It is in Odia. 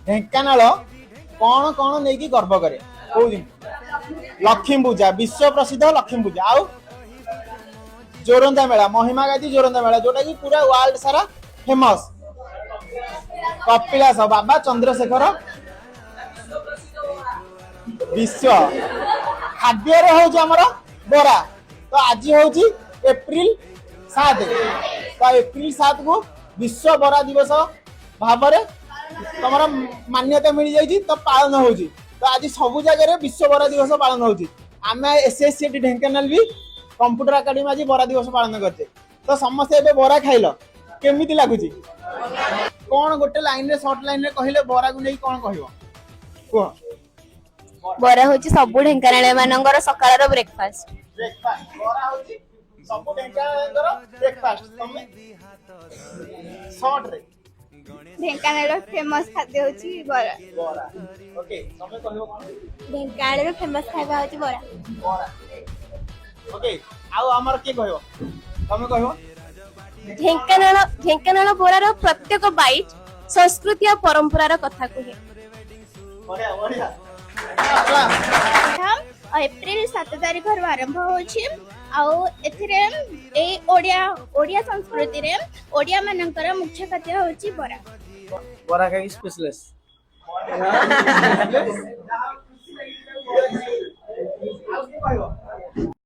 ଢେଙ୍କାନାଳ କଣ କଣ ନେଇକି ଗର୍ବ କରେ? କୋଉ ଜିନିଷ? ଲକ୍ଷ୍ମୀ ପୂଜା, ବିଶ୍ୱ ପ୍ରସିଦ୍ଧ ଲକ୍ଷ୍ମୀ ପୂଜା। ଆଉ ଜୋରନ୍ଦା ମେଳା, ମହିମା ଗାଦି ଜୋରନ୍ଦା ମେଳା, ଯୋଉଟା କି ପୁରା ୱାର୍ଲଡ ସାରା ଫେମସ। କପିଳାସ ବାବା ଚନ୍ଦ୍ରଶେଖର ବିଶ୍ୱ। ଖାଦ୍ୟରେ ହଉଛି ଆମର ବରା। ତ ଆଜି ହଉଛି ଏପ୍ରିଲ 7। ତ ଏପ୍ରିଲ 7କୁ ବିଶ୍ୱ ବରା ଦିବସ ଭାବରେ ତମର ମାନ୍ୟତା ମିଳିଯାଇଛି, ତ ପାଳନ ହଉଛି। ତ ଆଜି ସବୁ ଜାଗାରେ ବିଶ୍ୱ ବରା ଦିବସ ପାଳନ ହଉଛି। ଆମେ ଏସ୍ ଏସ୍ ସି ଢେଙ୍କାନାଳ ବି କମ୍ପ୍ୟୁଟର ଏକାଡେମୀ ଆଜି ବରା ଦିବସ ପାଳନ କରିଛେ। ତ ସମସ୍ତେ ଏବେ ବରା ଖାଇଲ, କେମିତି ଲାଗୁଛି? କଣ ଗୋଟେ ଲାଇନରେ, ସର୍ଟ ଲାଇନରେ କହିଲେ ବରାକୁ ନେଇ କଣ କହିବ, କୁହ। ବରା ହଉଛି ସବୁ ଢେଙ୍କାନାଳ ମାନଙ୍କର ସକାଳର ବ୍ରେକଫାଷ୍ଟ। ବ୍ରେକଫାଷ୍ଟ। ବରା ହଉଛି ସବୁ ଢେଙ୍କାନାଳଙ୍କର ବ୍ରେକଫାଷ୍ଟ। ତମେ ସର୍ଟ ରେ? ଢେଙ୍କାନାଳର ଫେମସ ଖାଦ୍ୟ ହଉଛି ବରା। ବରା, ଓକେ। ତମେ କହିବ କଣ? ଢେଙ୍କାନାଳର ଫେମସ ଖାଇବା ହଉଛି ବରା। ବରା, ଓକେ। ଆଉ ଆମର କିଏ କହିବ? ତମେ କହିବ? ଢେଙ୍କାନାଳ ବରାର ପ୍ରତ୍ୟେକ ବାଇଟ୍ ସଂସ୍କୃତି ଆଉ ପରମ୍ପରାର କଥା କୁହେ। ବଢିଆ ବଢିଆ। ଏପ୍ରିଲ 7 ତାରିଖରୁ ଆରମ୍ଭ ହଉଛି। ଆଉ ଏଥିରେ ଏଇ ଓଡ଼ିଆ ସଂସ୍କୃତିରେ ଓଡ଼ିଆ ମାନଙ୍କର ମୁଖ୍ୟ ଖାଦ୍ୟ ହଉଛି ବରା। ବରା ଖାଇକି ସ୍ପେଶଲେସ୍। ଆଉ କିଏ କହିବ?